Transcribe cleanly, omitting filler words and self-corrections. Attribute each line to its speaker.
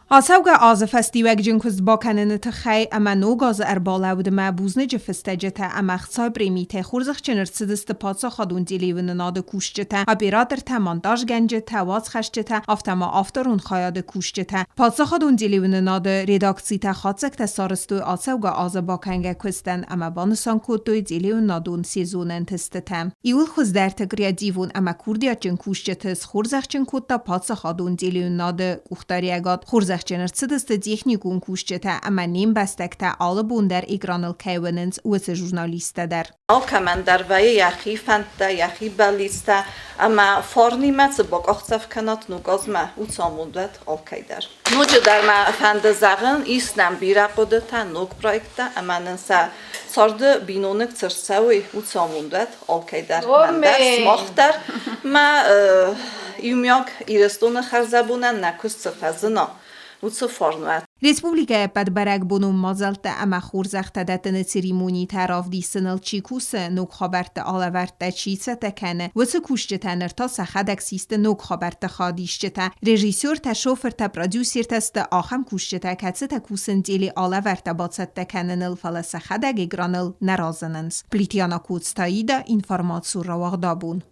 Speaker 1: Ацӕугӕ азы фӕстиуӕгджын куыст бакӕныны тыххӕй ӕмӕ ног азы ӕрбалӕудмӕ бузныджы фыстӕджытӕ ӕмӕ ӕхцайы премитӕй хорзӕхджын ӕрцыдысты паддзахадон телеуынынады кусджытӕ, оператортӕ, монтажгӕнджытӕ, уацхӕсджытӕ, афтӕ ма авторон хайады кусджытӕ. Паддзахадон телеуынынады редакцитӕ хатдзӕгтӕ сарӕзтой ацӕугӕ азы бакӕнгӕ куыстӕн ӕмӕ банысан кодтой телеуынынадон сезоны ӕнтыстытӕ. Иууыл хуыздӕрты креативон ӕмӕ курдиатджын кусджыты схорзӕхджын кодта паддзахадон телеуынынады къухдариӕгад. Хорзӕхджын ӕрцыдысты техникон кусджытӕ ӕмӕ не мбӕстӕгтӕ алы бон дӕр экраныл кӕй уынынц, уыцы журналисттӕ дӕр.
Speaker 2: Алкӕмӕн дӕр вӕййы йӕхи фӕндтӕ, йӕхи бӕллицтӕ ӕмӕ фарнимӕ цы бакъахдзӕф кӕнат ног азмӕ, уыцы амонд уӕд алкӕй дӕр. Ноджыдӕр мӕ фӕнды зӕгъын, ис нӕм бирӕ хъуыдытӕ, ног проекттӕ ӕмӕ нын сӕ царды биноныг цы рцӕуой, уыцы амонд уӕд алкӕй дӕр, мӕн дӕр, сымах дӕр. Мӕ иумиаг Ирыстоны хӕрзӕбонӕн нӕ куыст цы фӕзына, уыцы фарн уӕд.
Speaker 1: Республикӕйы ӕппӕт бӕрӕгбонон мадзӕлттӕ ӕмӕ хорзӕхтӕ дӕттыны церемонитӕ равдисыныл чи кусы, ног хабӕртты алӕвӕрдтӕ чи цӕттӕ кӕны, уыцы кусджытӕ ныр та сӕхӕдӕг систы ног хабӕртты хайадисджытӕ. Режиссертӕ, шофыртӕ, продюсертӕ сты ахӕм кусджытӕ, кӕцытӕ кусынц теле алӕвӕрдтӕ бацӕттӕ кӕныныл, фӕлӕ сӕхӕдӕг экраныл нӕ разынынц. Плитьяна Коцтаида, информацион рауагъдабон.